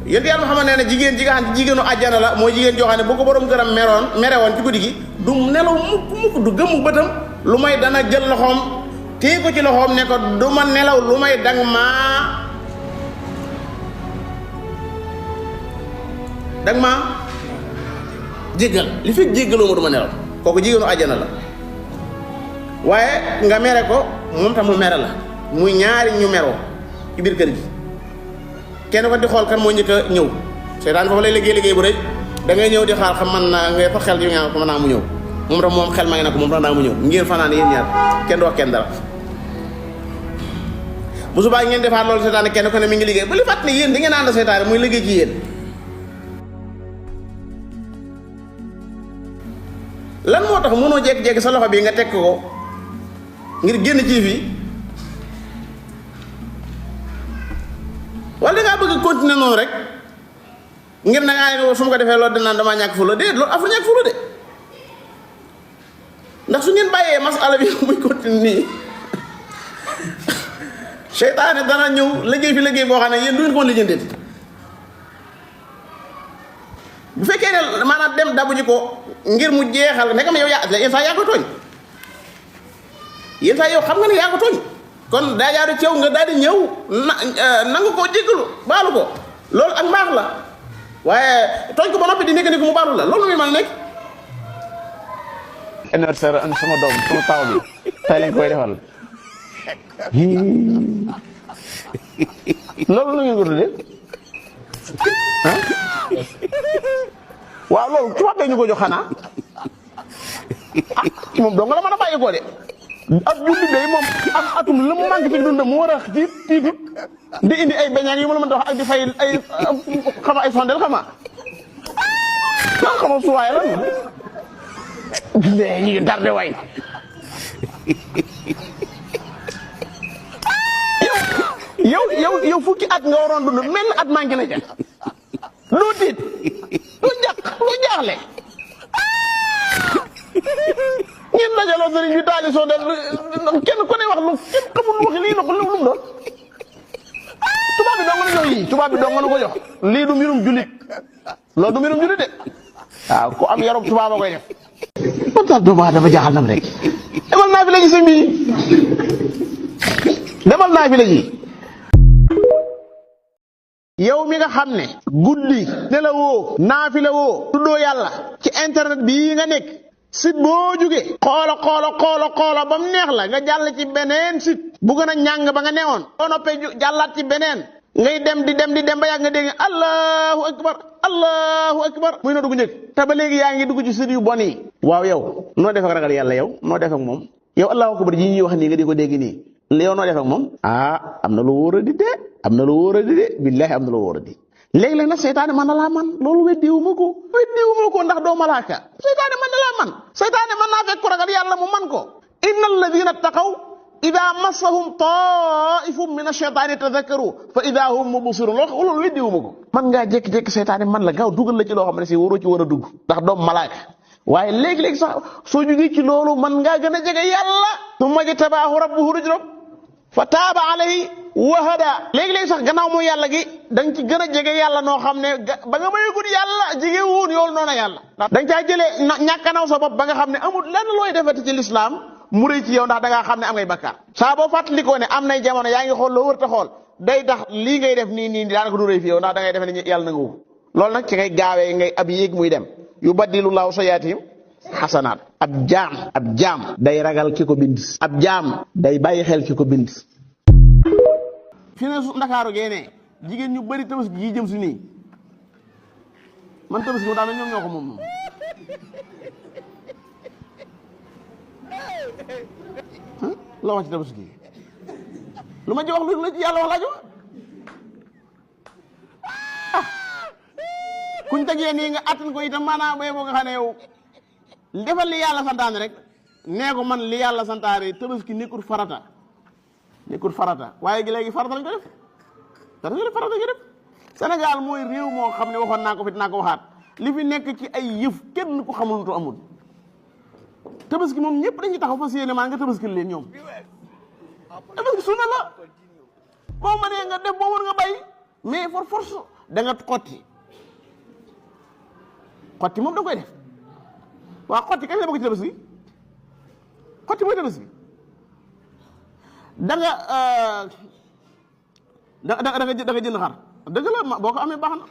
yéen yàlla Muhammad nee na jigéen ji nga xam ne jigéenu àjjana la mooy jigéen joo xam ne bu ko borom këram merewoon ci guddi gi du nelaw mukk du gëmmu bëtam lu may dana jël loxoom téye ko ci loxoom ne ko du ma nelaw lu may dang maa jéggal li fi jéggaloo ma du ma nelaw kooku jigéenu àjjana la. waaye nga mere ko moom tam mu mere la muy ñaari ñu meroo ci biir kër gi kenn ko di xool kan moo njëkk a ñëw seytaan foofu lay liggéey bu rëy da ngay ñëw di xaar xam man naa ngay fa xel yu ñaan ko mën naa mu ñëw moom tam moom xel ma ngi ne ko moom tam naa mu ñëw ngeen fanaan yéen ñaar kenn du wax kenn dara bu subaa ngeen defaat loolu seytaane kenn ko ne mi ngi liggéey ba li fàtt ne yéen di ngeen ànd seytaane muy liggéey ci yéen. lan moo tax mënoo jékki-jékki sa loxo bii nga teg ko ngir génn ci fii wala dangaa bëgg continuer noonu rek ngir na ngaa ne su ma ko defee loolu dinaan damaa ñàkk fulla déet loolu affaire ñàkk fulla de ndax su ngeen bàyyee masala bi muy continuer nii seytaane dana ñëw liggéey fi liggéey boo xam ne yéen du ngeen ko lijjanti bu fekkee ne maanaam dem dabu ji ko ngir mu jeexal nekkam yow yenn saa yaa ko tooñ yenn saa yow xam nga ne yaa ko tooñ kon daa jaaru ceew nga daal di ñëw nangu koo jéggalu baalu ko loolu ak mbaax la waaye tooñ ko ba noppi di nekk ni ko mu baalu la loolu muy mën a nekk. anniversaire an sama doom sama taw bi tey lañ koy defal loolu la ngeen ko tuddee ah waaw loolu tubaab bee ñu ko jox xanaa moom dong la mën a bàyyi ko de ak julli day moom am atum la mu manqué fi dund mu war a tiit di indi ay beñaan yu ma la mën a wax ak di fay ay xama ay sondel xama suwaay la ñi ngi tardé waay yow fukki at nga waroon dund mel at manqué na ca doo tiit doo jaaxle ngeen dajaloo sëriñ bi taali soo def kenn ku ne wax lu kenn xamul waxi lii lu mu doon tubaab bi dong na jox yii tubaab bi dong na ko jox lii du mbirum jullit loolu du mbirum jullit de waaw ku am yarub tubaab a koy def man daal doomu aadama jaaxal nam rek demal naa fi la ji sëñ bi demal naa fi la ji yow mi nga xam ne guddi ne la woo naafi la woo tuddoo yàlla ci internet bii nga nekk site boo jógee xoola ba mu neex la nga jàll ci beneen site bu gën a ñàng ba nga newoon boo noppee jàllaat ci beneen ngay dem di dem ba yàgg nga dégg allahu akbar muy na dugg njëkk te ba léegi yaa ngi dugg ci site yu bon yi waaw yow noo def ak ragal yàlla yow noo def ak moom yow allahu akbar ji ñuy wax nii nga di ko dégg nii yow noo def ak moom am na lu wóor a di de billaahi am na lu wóor a di léegi-léeg nag seytaane mën na laa man loolu weddiwuma ko ndax doo malaaka seytaane mën na laa man seytaane mën naa fekk ko ragal yàlla mu man ko inna alladina taqaw ida massahum taifum min asheytaani tadakkaru fa ida hum mubsirun loolu weddiwuma ko man ngaa jékki-jékki seytaane man la gaaw dugal la ci loo xam ne si waroo ci war a dugg ndax doom malaaka waaye léegi-léegi sax soo jógee ci loolu man ngaa gën a jege yàlla summa jtabaahu rabbuhu rijran fa taaba alayhi wahada léegi-léegi sax gannaaw mooy yàlla gi da nga ci gën a jege yàlla noo xam ne ba nga mayegul yàlla jege woon yoolu noona yàlla ndax da nga caa jëlee ñàkkanaw sa bopp ba nga xam ne amul lenn looy defati ci lislaam mu rëy ci yow ndax da ngaa xam ne am ngay bakkaar saa boo fàttalikoo ne am nay jamono yaa ngi xool loo wër ta xool day tax lii ngay def nii daanaka du rëy fi yow ndax da ngay defe ne yàlla na nga wu loolu nag ci ngay gaawee ngay ab yéeg muy dem yubaddilullahu sayyi'atihim xasanaat ab jaam day ragal ki ko bind ab jaam day bàyyi xel ki ko bind fi ne su ndakaaru génnee jigéen ñu bëri tabaski yi jëm si nii man tabaski mu daa mel ñoom ñoo ko moom la wax ci tabaski lu ma ci wax lu la ci yàlla wax laaju kuñ tegee nii nga attan ko itam maanaam boo nga xam ne yow defal li yàlla santaane rek nee ko man li yàlla santaane tabaski nekkul farata waaye gi léegi farata lañ ko def farata gi def Sénégal mooy réew moo xam ne waxoon naa ko fi dinaa ko waxaat li fi nekk ci ay yëf kenn ku xamul lu amul tabaski moom ñëpp dañuy taxaw fas yéene maa nga tabaski leen ñoom tabaski sunna la boo mënee nga def boo mën nga bay mais for force da nga xotti moom da koy def waaw xotti kañ la bokk ci tabaski xotti mooy tabaski da nga jënd xar dëgg la boo ko amee baax na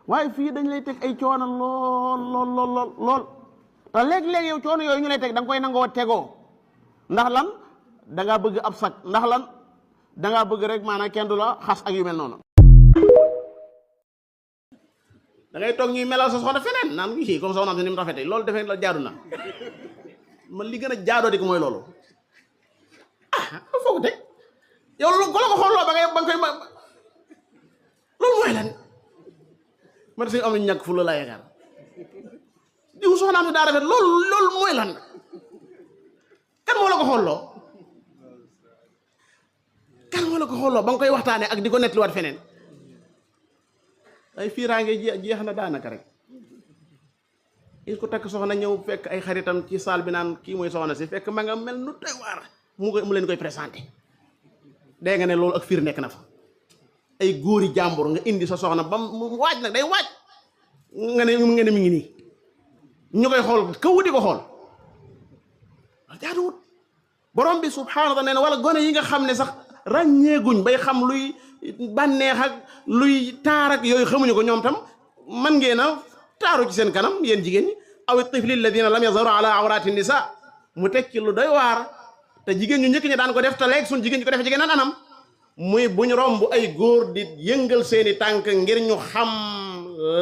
waaye fii dañ lay teg ay coono lool te léeg-léeg yow coono yooyu ñu lay teg da nga koy nangoo tegoo ndax lan da ngaa bëgg ab sag ndax lan da ngaa bëgg rek maanaam kenn du la xas ak yu mel noonu. da ngay toog ñuy melal sa soxna feneen naan kii comme soxnaam si ni mu rafetee loolu defee la jaadu na man li gën a jaadoo di ko mooy loolu foog de yow lu ko la ko xooloo ba nga koy loolu mooy lan man si am nañu ñàkk fu la laa yaakaar diw soxnaam si daa rafet loolu mooy lan kan moo la ko xooloo ba nga koy waxtaanee ak di ko nettaliwaat feneen ay fiiraange jeex na daanaka rek il ko takk soxna ñëw fekk ay xaritam ci saal bi naan kii mooy soxna si fekk ma nga mel nu doy waar mu leen koy présenté dégg nga ne loolu ak fiir nekk na fa ay góori jàmbur nga indi sa soxna ba mu waaj nag day waaj nga ne mi ngi nii ñu koy xool kaw di ko xool jaaduwut borom bi subhaanahu wa taala nee na wala gone yi nga xam ne sax ràññeeguñ bay xam luy bànneex ak luy taar ak yooyu xamuñu ko ñoom tam man ngeen a taaru ci seen kanam yéen jigéen ñi aw tifli alladina lam yazharu ala awrati nisa mu teg ci lu doy waar te jigéen ñu njëkk ñi daan ko def te léegi suñ jigéen ñi ko defee ci geneen anam muy buñ romb ay góor di yëngal seeni tànk ngir ñu xam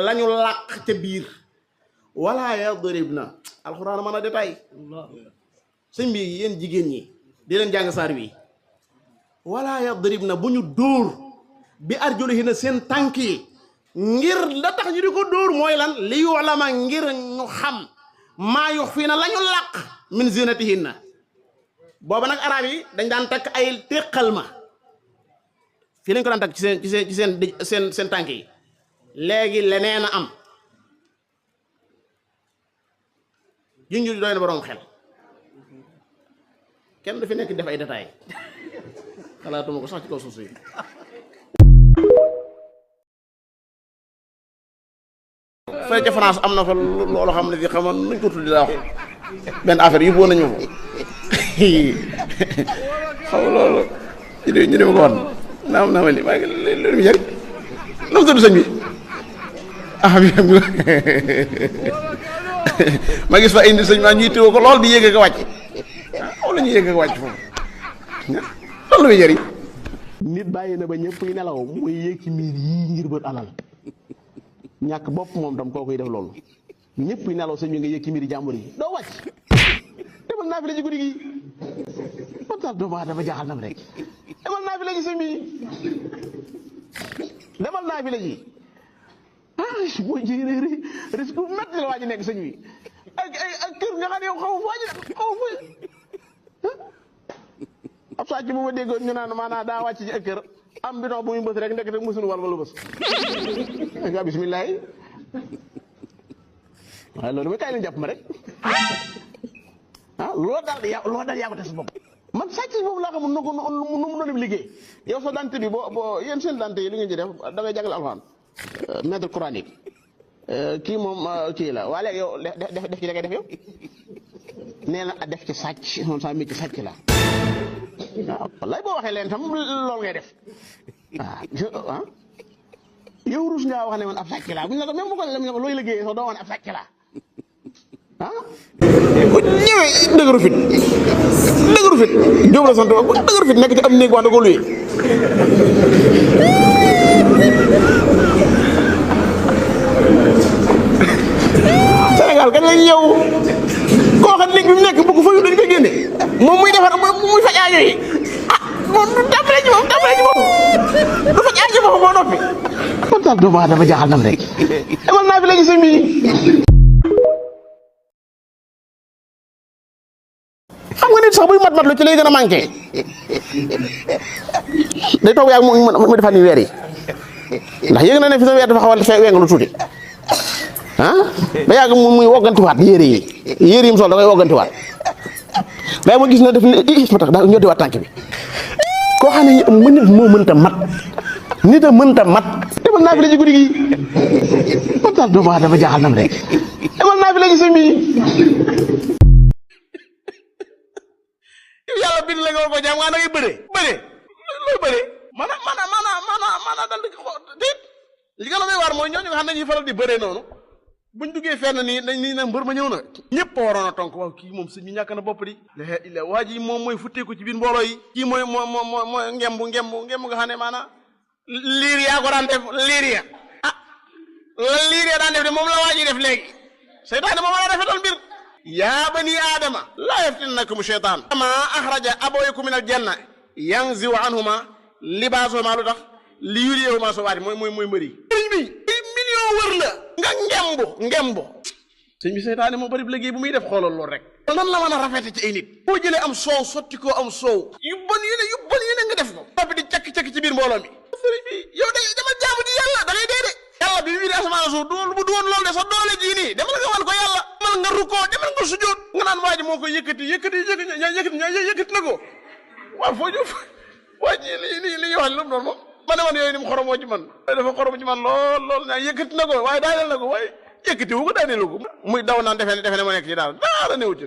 lañu làq ca biir wala yadribna alxuraan mën a détail sëñ bi yéen jigéen ñi di leen jàng saar wi wala yadribna bu ñu dóor bi arjulihinna seen tànk yi ngir la tax ñu di ko dóor mooy lan li yu'lama ngir ñu xam maa yuxfiina la ñu làq min zinatihinna booba nag arab yi dañ daan takk ay téqal ma fii lañ ko daan takk ci seen tànk yi léegi leneen a am junju di doy na borom xel kenn du fi nekk def ay détails xalaatuma ko sax ci kaw suuf si fële ca France am na fa loolu xam ne di xamoon nuñ ko tuddi laa wax benn affaire yu boo nañu ma xam loolu ñu dem ko wan naam li maa ngi lu mu jëriñ nu mu tudd sëñ bi bi ma gis fa indi sëñ maa ñuy téwoo ko lool di yéeg ko wàcc aw la ñuy yéeg ko wàcc foofu loolu muy jëriñ nit bàyyi na ba ñëpp yi nelaw muy yéeg ci miir yii ngir bët alal ñàkk bopp moom tam koo koy def loolu ñëpp yi nelaw sëñ bi nga yéeg ci miir jàmbur yi doo wàcc demal naa fi la ci guddi gi man sax doomu aadama jaaxal na ma rek demal naa fi la ci sëñ bi demal naa fi la ci boo jëlee risque bu métti la waa ji nekk sëñ bi ak kër nga xam ne yow xaw ma foo ab sàcc bu ma déggoon ñu naan maanaam daa wàcc ci ak kër am bidon bu muy bës rek ndekk rek mësuñu wal wala bës nga bismillah waaye loolu mooy kaay leen jàpp ma rek loo daal yaa ko te sa bopp man sàcc boobu laa xamul nu mu doon liggéey yow sa dante bi boo yéen seen dante yi li ngeen ci def da ngay jàngale alxuraan maître coranique kii moom kii la waa léegi yow def ci la ngay def yow nee na def ci sàcc moom saa mi ci sàcc la waaw wallaay boo waxee leen tam loolu ngay def yow rus ngaa wax ne man ab sàcc laa bu ñu la ko même bu ko la ñu ko looy liggéeyee sax doo woon ab sàcc laa bu ñëwee dëgëru fit jóob la sant bu dëgëru fit nekk ci am néeg wax da ko luye Sénégal kañ lañ ñëw koo xam néeg bi mu nekk bëgg fa yu dañ koy génne moom muy defar muy faj aajo yi moom du tàmbale ci moom du faj aajo moom moo noppi man daal doomu aadama jaaxal nam rek demal naa fi léegi sëñ bi xam nga nit sax buy mat lu ci lay gën a manqué day toog yaag mu defar ni weer yi ndax yëg na ne fi sa weer dafa xaw a weng lu tuuti ba yàgg muy woggantiwaat yére yi mu sol da koy woggantiwaat day ma gis na def ne ma tax daa ñoo diwaat tànk bi koo xam ne nit moo mënta mat nit a mënta mat demal naa fi la ci guddi gi man daal doomu aadama jaaxal nam rek demal naa fi la ci sëñ bi yow yàlla bind la nga war ko jaam nga da ngay bëree looy bëree maanaam dal di xoo déet li nga la may waar mooy ñooñu nga xam ne ñuy faral di bëree noonu buñ duggee fenn nii dañ nii ne mbër ma ñëw na ñëpp a waroon a tonk waaw kii moom sëñ bi ñàkk na bopp di la illa waa ji moom mooy futteeku ci biir mbooloo yi kii mooy ngembu nga xam ne maanaam liir yaa ko daan def liir ya la liir ya daan def de moom la waa ji def léegi seytaane moom war a rafetal mbir yaa bani aadama laa yaftinnakum sheytaan kama axraja abawaykum min al janna yanziu anhuma libaasuhuma lu tax li yuriyahuma sawaati mooy mbëri sëñ bi ay million wër la nga ngembu sëñ bi seytaane moo bari liggéey bu muy def xoolal loolu rek nan la mën a rafete ci ay nit boo jëlee am soow sotti koo am soow yu bon yéene nga def ko noppi di cakk-cakk ci biir mbooloo mi sëriñ bi yow da dama jaamu di yàlla da ngay dee de yàlla bi biir asamaan suuf bu du woon loolu de sa doole jii nii demal nga wan ko yàlla demal nga rukkoo demal nga sujjóot nga naan waa ji moo ko yëkkati na ko waaw foo ñu waa ji li ñu wax lu mu doon moom ma ne man yooyu ni mu xoromoo ci man dafa xoromo ci man lool ñaa yëkkati na ko waaye daaneel na ko waaye yëkkati wu ko daaneelu ko muy daw naan defe ne mu nekk ci daal dara néew ci